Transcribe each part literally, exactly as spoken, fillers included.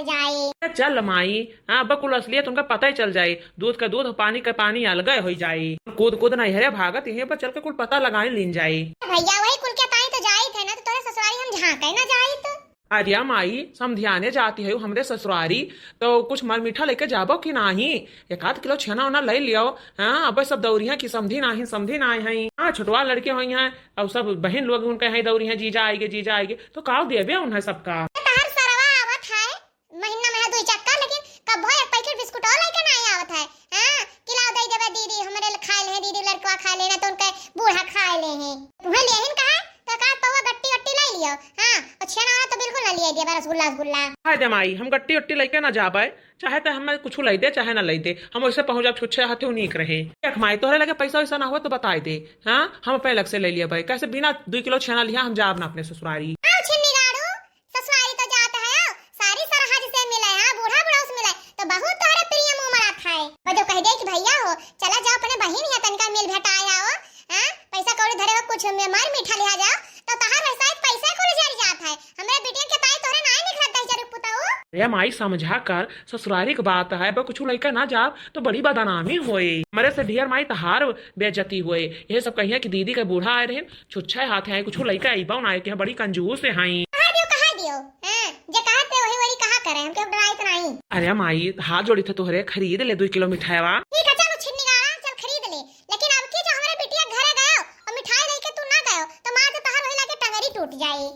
जाए। चल माई, हाँ, अब कुल असलियत उनका पता ही चल जाई। दूध का दूध, पानी का पानी अलगे होइ जाई। कूद कूद नैहरे भागत, यहीं पर चल के कुल पता लगाए लीन जाई। भैया, वही कुल के ताई तो जाइत है ना, तो तोरे ससुरारी हम झांके ना जाइत। अरे माई, समधियाने जाती है हमरे ससुरारी, तो कुछ मर मीठा लेके जाबो कि नाही? एक आध किलो छेना ओना ले लियो। हाँ, अब सब दौरिया की समधी नाही, समधी नाही है। हाँ, छोटवा लड़के होई हैं, अब सब बहिन लोग उनके हैं दौरिया, जीजा आएगे, जीजा आएगे, तो काव देबे उन्हें सबका। तहार सरवा आवत है, महीना में है दुई चक्कर, लेकिन कब्बो एक पैकेट बिस्कुट और लेके नाही आवत है। हाँ, कि लाओ दे देबे दीदी, हमरे ले खाए ले हैं, दीदी लड़कवा खाए ले ना, तो उनके बूढ़ा खाए ले हैं। तुम्हें लेहिन कहा, तो का पौवा गट्टी गट्टी ले लियो। हाँ, और छेना वाला तो बिल्कुल ना लिए देबे, रसगुल्ला, रसगुल्ला। हाय दे माई, हम गट्टी गट्टी लेके ना जाबे, चाहे तो हमें कुछ ले दे, चाहे ना ले दे, हम वैसे पहुँच जाब छुच्छे हाथे, उ नीक रहे। देख माई, तोहरे लगे पैसा वैसा ना हो तो बताई दे, हाँ, हम अपने लग से ले लिया भाई, कैसे बिना दुई किलो छेना लिया हम जाब ना अपने ससुरारी। हाँ, छिन्नी गाड़ू, ससुरारी तो जात है, सारी सरहज से मिले, हाँ, बूढ़ा बुढ़ऊ से मिले, तो बहुत तोहरे प्रिय मुँह मरात है। बजो कह दे कि भैया हो, चला जाओ अपने बहिन हियाँ तनिका मिल भेटाए आओ, हाँ, पैसा कौड़ी धरे हो, कुछ में मर मीठा लिहा जाओ, तो तहार वैसा एक पैसा कुल जर जात है। हमरे बिटिया के ताई तोहरे नाई निकलत दहिजर पुताऊ। अरे माई, समझा कर, ससुरारी के बात है, अब कुछ लइका ना जाब तो बड़ी बदनामी होए। हमरे से ढेर माई तहार बेइज्जती होए। यह सब कहिया कि दीदी के बूढ़ा आए रहे, छुच्छे हाथे आए, कुछ लइका अइबो ना आए कि बड़ी कंजूस है। कहा दियो, कहा दियो। हाँ, जे कहा थे वही वही कहा करे, हम केहू डराइत नाही। अरे माई, हाथ जोड़ी थे तोहरे, खरीद ले दुई किलो मिठाईवा। ठीक है, चलो छिन्नी गाड़ा, चल खरीद ले। लेकिन अब की जो हमरे बिटिया घरे गयो और मिठाई लेके तू ना गयो, तो मार के तहार वही लागे टंगरी टूट जाए।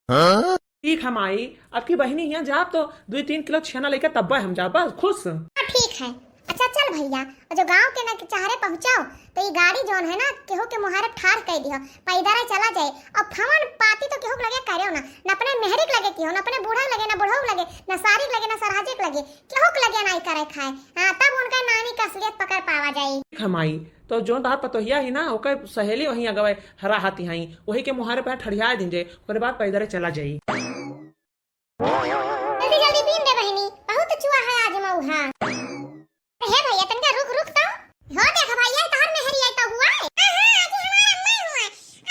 हाँ? ठीक है माई, अब की बहिनी हियाँ जाब तो दुई तीन किलो छेना लेके तब्बे हम जाब, बस खुश। हाँ, ठीक है। अच्छा चल भैया, और जो गाँव के ना के चहरे पहुँचाओ, तो ये गाड़ी जौन है ना, केहू के मुहारे ठार कह दियो, पैदल चला जाए, और फवन पाती तो केहू के लगे करेओ ना, न अपने मेहरी के लगे किहो, न अपने बूढ़ा के लगे, न बुढ़ऊ के लगे, न सारी के लगे, न सरहजे के लगे, केहू के लगे नाई करे खाए। हाँ, तब उनका नानी का असलियत पकड़ पावा जाई। ठीक है माई, तो जो तहार पतोहिया ही ना, ओकर सहेली वहीं अगवे रहती हई, वही के मुहारे पे ठड़िया दिन जे, ओकरे बाद पैदल चला जाई। जल्दी जल्दी बीन दे बहिनी, बहुत चुआ है आज मऊहा। हे भैया, तनका रुक रुक तो। हो देख भैया, तोहर मेहरी आई तो हुआ है। हाँ, हाँ, आज हमार अम्मा हुआ।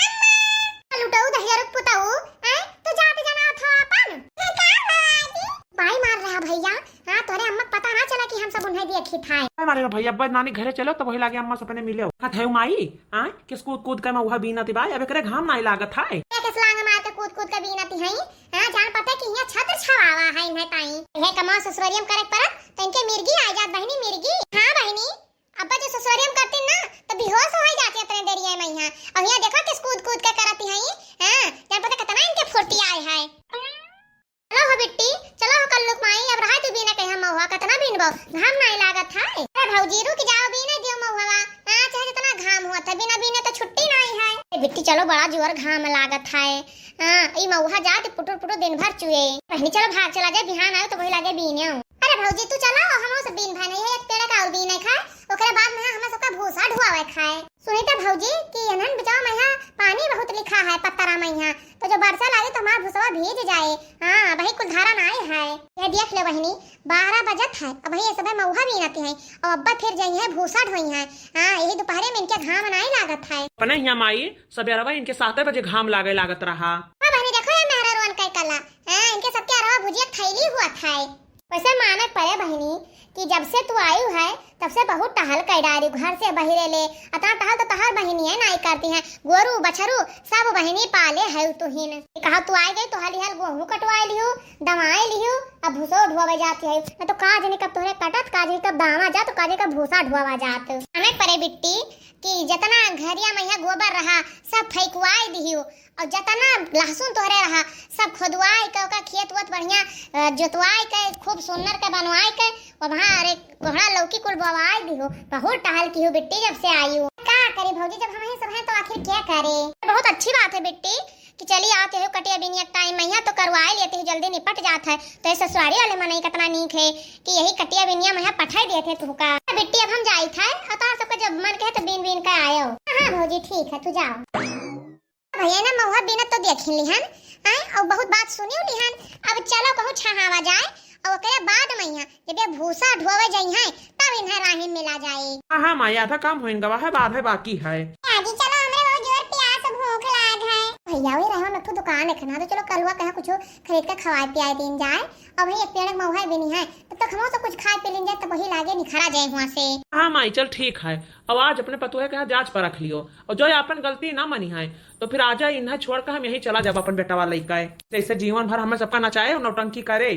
अम्मा। लुटाऊ दहिया रुक पुताऊ, हैं? तू जात जना था अपन। ये का हुआ आजी? बाई मार रहा भैया। हाँ, तोरे अम्मा के पता ना चला कि हम सब उन्हें देखी था। बाई मारे भैया, अब नानी घरे चलो तो वही लागे अम्मा से अपने मिले। हाँ, थे माई, हाँ, किस कूद कूद के मऊहा बीनत बा, अब एकरे घाम नाई लागत है। क्या किस लांग मार के कूद कूद के बीनत है? हाँ, जान पड़ता है कि यहाँ छत्र छवावा है इन्हें ताई। इहे कमा ससुररियम करे के परत, तो इनके मिर्गी आ जात बहिनी, मिर्गी। हाँ बहिनी, अब जो ससुररियम करती ना, तो बेहोश हो जाती इतने देरिया में यहाँ। और यहाँ देखो किस कूद कूद के करती हैं, हाँ, जान पड़ता कितना इनके फुर्ती आए है। चलो हो बिट्टी, चलो हो कल्लुक माई, अब रहा तू बीने कहीं महुआ, कितना बीनबो, घाम नाई लागत है। अरे भौजी रुक जाओ, बीने दियो महुआ, हाँ, चाहे जितना घाम हुआ था, बिना बीने तो छुट्टी नाई है। ए बिट्टी चलो, बड़ा जोर घाम लागत है। हाँ, ई मऊहा जात पुटुर पुटुर दिन भर चुए। बहिनी चलो भाग चला जाए, बिहान आयो तो वही लागे बीने। अरे भौजी तू चला, हम सब बीन भाई नहीं है, एक पेड़ का और बीने खाए, ओकरे बाद में हमें सबका भूसा ढुआवे खाए। सुनीता भौजी कि इन्हन बचाओ मैया पानी बहुत लिखा है पत्तरा मैया, तो जो बरसा लागे तो हमार भूसवा भीज जाए। हाँ, वही कुल धारा ना आए है। ये देख ले बहिनी, बारह बजत है, अब ये सबे मऊहा बीनती हैं, और अब्बा फिर जाई है भूसा ढोई है। हाँ, यही दोपहरे में इनके घाम नाई लागत है। अपने यहाँ माई सबेरवा इनके सात बजे घाम लागे लागत रहा। हाँ बहिनी, देखो ये मेहरा रोन के कला। हाँ, इनके सबके अरवा भुजिया थैली हुआ था। वैसे मानक परे बहिनी कि जब से तू आयु है, तब से बहुत टहल कर डारी, घर से बहिरे ले। अतना टहल तो तहार बहिनी है नाई करती है। गोरू, बछरू सब बहिनी पाले है तुहिन। कहा तू आए गई तो हली हल गोहूँ कटवाए लिहू, दवाए लिहू, अब भूसो ढुआवे जाती है। मैं तो का जाने कब तोहरे कटत, का जाने कब दावा जात, का जाने कब भूसा ढुआवा जात। मानक परे बिट्टी कि जितना घरिया मैया गोबर रहा, सब फेंकवाए दिहियो, और जितना लहसुन तोहरे रहा, सब खोदवाए के, ओकर खेत वोत बढ़िया, अ, जोतवाए के, खूब सुन्नर के बनवाए के, और वहाँ अरे कोहड़ा लौकी कुल बोवाए दिहो। बहुत टहल की हो बिट्टी जब से आई हो। का करे भौजी, जब हम ही सब हैं तो आखिर क्या करे? बहुत अच्छी बात है बिट्टी कि चली आते हो कटिया बिनिया टाइम में, यहाँ तो करवाए लेते हो, जल्दी निपट जात है। तो ये ससुरारी वाले मनई कितना नीक है कि यही कटिया बिनिया में यहाँ पठाई देते तुहका। बिट्टी अब हम जाइत है, और तोहर सबका जब मन कहे तो बीन बीन के आयो। हाँ भौजी ठीक है, तू जाओ। भैया ना महुआ बिनत तो देखी लिहन, आए, और बहुत बात सुनी लिहन। अब चलो कहूँ छहावा जाए, और ओकरे बाद में यहाँ जब ये भूसा ढोवे जाई हैं, तब इन्हें राही मिला जाए। हाँ, हाँ, माई, आधा काम होइन गवा है, आधा बाकी है। आजी, चलो, हमरे बहुत जोर प्यास भूख लाग है। भैया, वही रहो, मैं खुद का देखना, तो चलो कलुआ कहाँ कुछ खरीद के खवाए पियाए दीन जाए। अब वही एक पेड़ महुआ भी नहीं है, तब तक हम सब कुछ खाए पी लीन जाए, तब वही लागे निखरा जाए हुआ से। हाँ माई, चल ठीक है, अब आज अपने पतोहे के यहाँ जांच परख लियो, और जो आपन गलती ना मनी है, तो फिर आजा इन्हें छोड़ के हम यहीं चला जाब अपन बेटवा लइका है। जैसे जीवन भर हमें सबका नचाए और नौटंकी करे।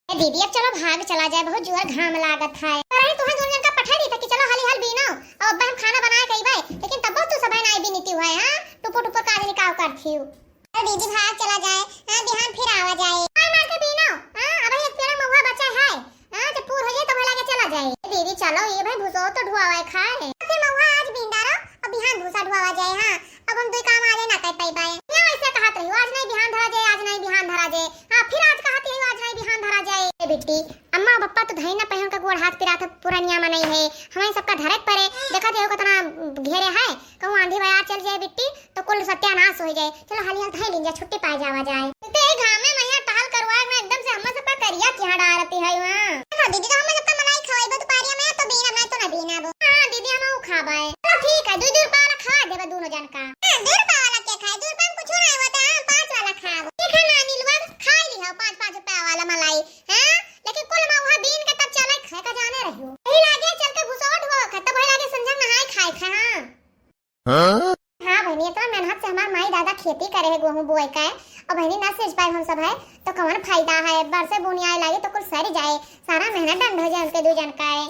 ए दीदी, अब चलो भाग चला जाए, बहुत जोर घाम लागत है। पर अरे तुहें दोनों जन का पठा दी था कि चलो हाली हाल बीनो, अब अब्बा हम खाना बनाए कइबे, लेकिन तब तू सब नाई बीनती हुआ है, हाँ? टुपुर टुपुर का आदमी का करती हूँ। अरे दीदी भाग चला जाए, हाँ, बिहान फिर आवा जाए। हाय मार के बीनो, हाँ, अब एक पेड़ा महुआ बचा है, हाँ, जब पूर हो जाए तब लगे चला जाए। ए दीदी चलो, ये भाई भूसो तो ढुआवा खाए। फिर महुआ आज बीन डारो, अब बिहान भूसा ढुआवा जाए, हाँ। अब हम दुई काम आजे ना कर पाई बाए। ये वैसे कहत रही, आज नहीं बिहान धरा जाए, आज नहीं बिहान धरा जाए। हाँ, फिर आज कहत रही, आज नहीं बिहान धरा जाए। ए बिट्टी, अम्मा पप्पा तो धई ना पहन का गोड़ हाथ पिरात पुरनिया मनई है। हमें सबका धरक परे, देखत हो कितना घेरे है। कहूँ आंधी बयार चल जाए बिट्टी, तो कुल सत्यानाश हो जाए। चलो हाली हाल धई लीन जा, छुट्टी पाए जावा जाए। तो ये घाम में मैया टहल करवा में एकदम से हम्मा सबका करिया किहाँ डारती है वहाँ। देखो दीदी, तो हम्मा सबका मलाई खवाई बा दुपहरिया में, तो बीना नहीं तो ना बीना बो। हाँ दीदी, हम ऊ खाबे। चलो ठीक है, दू दू रुपया वाला खवा देबे दोनों जन का। हाँ, दू रुपया वाला के खाए, दू रुपया में कुछ नहीं होता है, हम पाँच वाला खाब। ठीक है ना अनिलवा, खाई ली हो पाँच पाँच रुपया वाला मलाई, हाँ? लेकिन कुल महुआ बीन के तब चले खाए का जाने रहियो। वही लागे चल के भूसवा ढुआ खा, तब वही लागे संझा नहाए खाए खा, हाँ। हाँ? हाँ बहनी, इतना मेहनत से हमार माई दादा खेती करे है, गोहूँ बोए का है, और बहनी ना सींच पाए हम सब है, तो कौन फायदा है? बरसे बुनी आए लागे तो कुल सर जाए, सारा मेहनत डंड हो जाए उनके दू जन का है।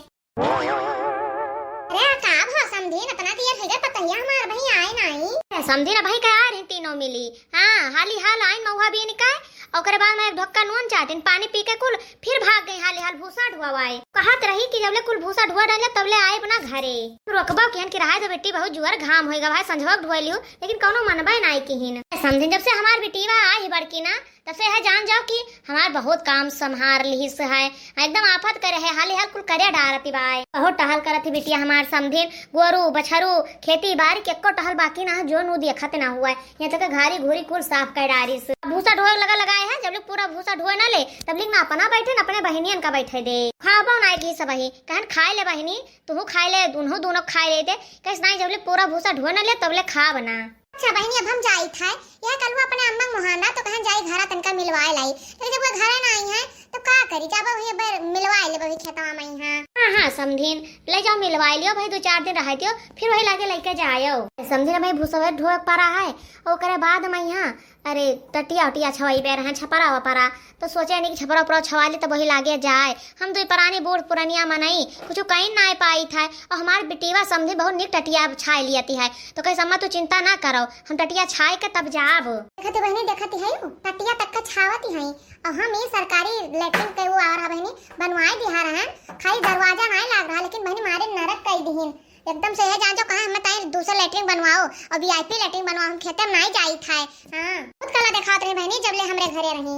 अरे का भा समधिन, इतना देर हो गए, पतहिया हमार भाई आए नाई। ए, समधिन भाई का आ रही तीनों मिली। हाँ, हाली हाल आइन महुआ बीन का, ओकरे बाद में एक ढक्का नून चाटिन, पानी पी के कुल फिर भाग गई हाली हाल भूसा ढुआवाए। कहत रही कि जबले कुल भूसा ढुआ डाले तबले आए अपना घरे। रोकबो किहन कि रहाए दो बेटी, बहुत जुअर घाम होइगा भाई, संझवा के ढुआ लियो, लेकिन कौनो मनबे नाई किहिन। समधिन जब से हमार बेटीवा आई बड़की ना, तब से यह जान जाओ कि हमार बहुत काम संभार लिहिस है, एकदम आफत करे है, हाली हाल कुल करे डारती बाय। बहुत टहल करत ही बिटिया हमार समधिन, गोरू बछरू खेती बारी के एको टहल बाकी ना है, जो नू देखत ना हुआ है। यहाँ तक घारी घूरी कुल साफ कर डारिस। भूसा ढोए लगा लगाए है, जब लोग पूरा भूसा ढोए ना ले, तब लोग ना अपना बैठे, ना अपने बहनियन का बैठे दे। खाबो ना की सब ही, कहन खाए ले बहनी, तुहू खाए ले, उन्हों दोनों खाए ले दे। कैसे नहीं, जब ले पूरा भूसा ढोए ना ले, तब ले खाब ना। अच्छा बहनी, अब हम जाइत है, यह कलुआ अपने अम्मा मुहान रहा, तो कहन जाई घरा तनका मिलवाए लाई। लेकिन जब वो घरे ना आई है, तो का करी, जाबो वही बर मिलवाए ले वही खेतवा में ही। हाँ, हाँ, समधिन, ले जाओ मिलवाए लियो भाई, दो चार दिन रह दियो, फिर वही लागे लेके जायो। समधिन भाई भूसवे ढोए पड़ा है, ओकरे बाद में यहाँ अरे, टटिया उटिया छवाई बे रहे, छपरा वपरा, तो सोचे नहीं कि छपरा उपरा छवा ली, तो वही लागे जाए। हम दुई परानी बूढ़ पुरनिया मनई, कुछ कहीं ना पाई था, और हमार बिटिया समधी बहुत निक टटिया छाए लियती है, तो कहे, "अम्मा, तू चिंता ना करो, हम टटिया छाए के तब जाब।" देखती बहनी, देखती है, टटिया तक का छावती है, और हम ये सरकारी लेटरिन के वो आ रहा बहनी, बनवाए दिहा रहन, खाली दरवाजा ना लाग रहा, लेकिन बहनी मारे नरक कई दिहिन। एकदम से यह जान जो कहाँ हम ताई दूसरा लेटरिन बनवाओ और वीआईपी लेटरिन बनवाओ, हम खेते में नाई जाई था। हाँ, बहुत कला देखावत रही बहनी, जब ले हमरे घरे रही।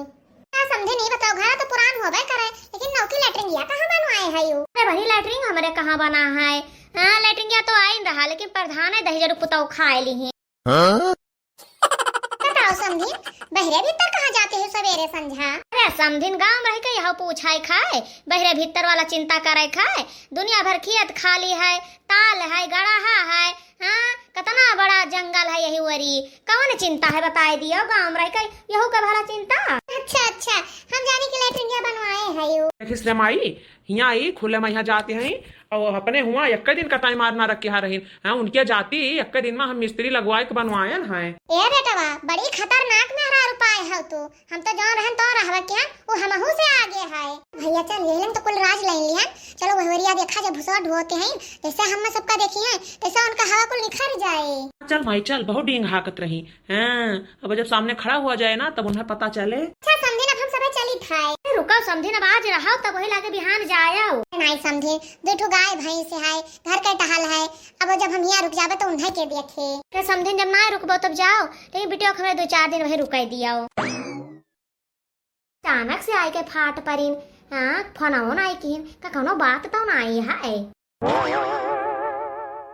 का समझे नहीं, बताओ, घर तो पुरान होबे करे, लेकिन नौकी लेटरिन या कहाँ बनवाए है यू? अरे बहनी, लेटरिन हमरे कहाँ बना है? हाँ, लेटरिन या तो आइन रहा, लेकिन प्रधान है दही जरूर पुताऊ खाए ली है। हाँ? बताओ समधिन, बहरे भीतर कहाँ जाते हो सवेरे संझा? अरे समधिन, गाँव रह के यह पूछाए खाए, बहरे भीतर वाला चिंता करे खाए। दुनिया भर खेत खाली है, ताल है, गड़हा है, हाँ, कितना बड़ा जंगल है यही वरी। कौन चिंता है बताए दियो, गाँव रह के यहू का भला चिंता। अच्छा, अच्छा, हम जानी कि लेटरिन बनवाए है यू। देखिस रे माई, हियाँ आई खुले में यहाँ जाती हैं, और अपने हुआ एक दिन का टाइम आर ना रखे हा रहीन। हाँ, उनके जाती एक दिन में हम मिस्त्री लगवाए के बनवायन हैं। ए बेटवा, बड़ी खतरनाक मेहरारू पाए हो तू। हम तो जौन रहन तो रहवा के हैं, वो हमहू से आगे है। भैया चल, ये लोग तो कुल राज ले लिहन। चलो वहवरिया देखा जब भुसवा ढोते हैं, जैसे हम सबका देखी हैं, तैसे उनका हवा कुल निखर जाए। चल माई चल, बहुत डींग हाकत रही। हाँ, अब जब सामने खड़ा हुआ जाए ना, तब उन्हें पता चले। अच्छा समधिन, अब हम सबे चली थाए। ए, रुको समधिन, अब आज रहो, तब वही लागे बिहान जायो। नहीं समधिन, दो ठो गाय भैंस है, घर के टहल है, अब जब हम यहाँ रुक जाबे तो उन्हें के देखे। के समधिन, जब ना रुकबो तब जाओ, लेकिन बिटिया को हमें दो चार दिन वहीं रुकाई दियाओ। अचानक से आए के फाट परिन, हाँ, फोन आई किहिन, का कौनो बात तो ना आई है?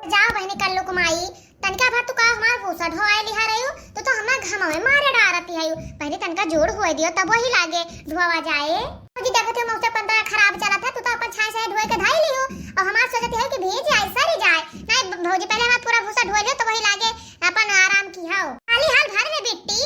जाओ बहनी कल्लू कुमाई, तनका भर तू का हमार भूसा ढोए लिहा रही हो, तो, तो हमरा घमवे मारे डारती है। पहले तनका जोड़ हुए दियो, तब वही लागे ढोवा जाए। जी देखत हो मौसम पंद्रह खराब चलत है, तू तो अपन छाए छाए ढोए के धाई ली हो, और हमार सोचती है कि भीज जाए, सरी जाए। नहीं भौजी, पहले हमार पूरा भूसा ढोए लियो, तो वही लागे अपन आराम की हो। हाली हाल भर में बिट्टी,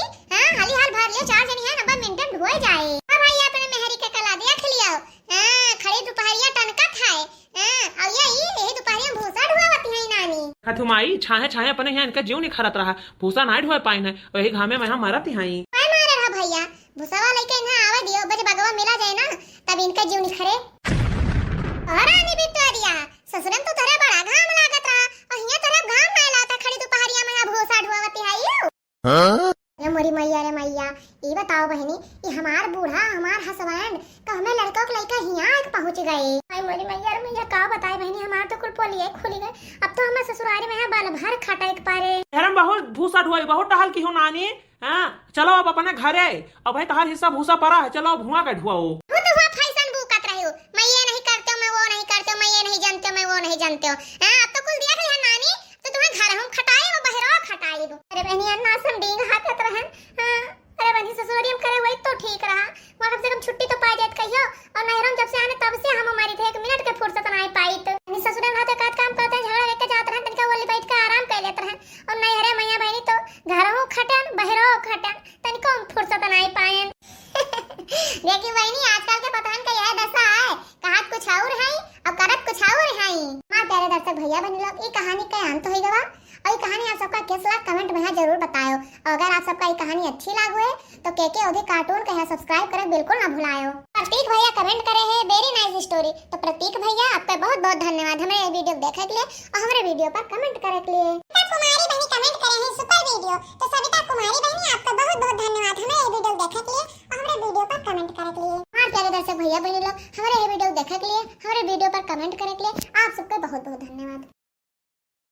माई, छाहे छाहे अपने यहाँ इनका जीव निखरत रहा, भूसा नाहीं ढोए पाइन है, वही घामे में हम मरत ही। काय मारे रहा भैया, भूसवा लइके इन्हें आवे दियो, बस बगवा मिला जाए ना, तब इनका जीव निखरे। अरे रानी बिटोरिया, ससुरे में तो तोहरे बड़ा घाम लागत रहा, और हियां तोहरे घाम ना लागत, खड़ी दुपहरिया में यहाँ भूसा ढुआवती है यू। हाँ? अरे मोरी मैया रे मैया, ई बताओ बहिनी, ई हमार बूढ़ा, हमार husband, तो हमें लड़का के लइका हियां आके पहुंच गए। हाय मोरी मैया रे मैया, का बताए बहिनी, हमार तो कुल पोलिये खुल गए। अब तो हमें ससुरारी में है बाल भर खटाए के पारे। धर्म बहुत भूसा ढुआई, बहुत टहल की हो नानी। हाँ, चलो अब अपने घरे। अब भाई तहार हिस्सा भूसा परा है, चलो अब हुआ के ढुआओ। वो तो हुआ फैशन बुकत रहे हो, मैं ये नहीं करते हूँ, मैं वो नहीं करते हूँ, मैं ये नहीं जानते हूँ, मैं वो नहीं जानते हूँ। हाँ, अब तो कुल दिया गया नानी, तो तुम्हें घर हम खटाई, वो बहरो खटाई वो। अरे बहनी, अन्ना से हम डींग हाकत रहन। हाँ, अरे बहनी, ससुरारी हम करे वही तो ठीक रहा, वहाँ कम से कम छुट्टी तो पा जात कहियो। और नैहरों जब से आने तब से हम हमारी थे एक मिनट के फुर्सत ना पाई। तो बहनी ससुरे में रहते काज काम करते, झगड़ा लेके जात रहन, तनिका वो बैठ के आराम कर लेत रहन। और नैहरे मैया बहनी तो घरहू खटन, बहरो खटन, तनिको हम फुर्सत नाई पायन। देखी बहिनी, आजकल के पतहन का यह दशा है, कहत कुछ और है और करत कुछ और है। हमार प्यारे दर्शक भैया बहनी लोग, ई कहानी का अंत हो गवा और ई कहानी आप सबका कैस लाग comment में यहाँ जरूर बतायो। और अगर आप सबका ई कहानी अच्छी लागो है तो के के ओधी cartoon का यहाँ subscribe करे बिल्कुल ना भुलायो। प्रतीक भैया comment करे है very nice story, तो प्रतीक भैया आपका बहुत बहुत धन्यवाद हमारे ये video देखे के लिए और हमारे video पर comment करे के लिए। सविता कुमारी बहनी comment करे हैं super video, तो सविता कुमारी बहनी आपका बहुत बहुत धन्यवाद हमारे ये video देखे के लिए और हमारे video पर comment करे के लिए। हाँ प्यारे दर्शक भैया बहनी लोग, हमारे ये video देखे के लिए, हमारे video पर comment करे के लिए आप सबका बहुत बहुत धन्यवाद।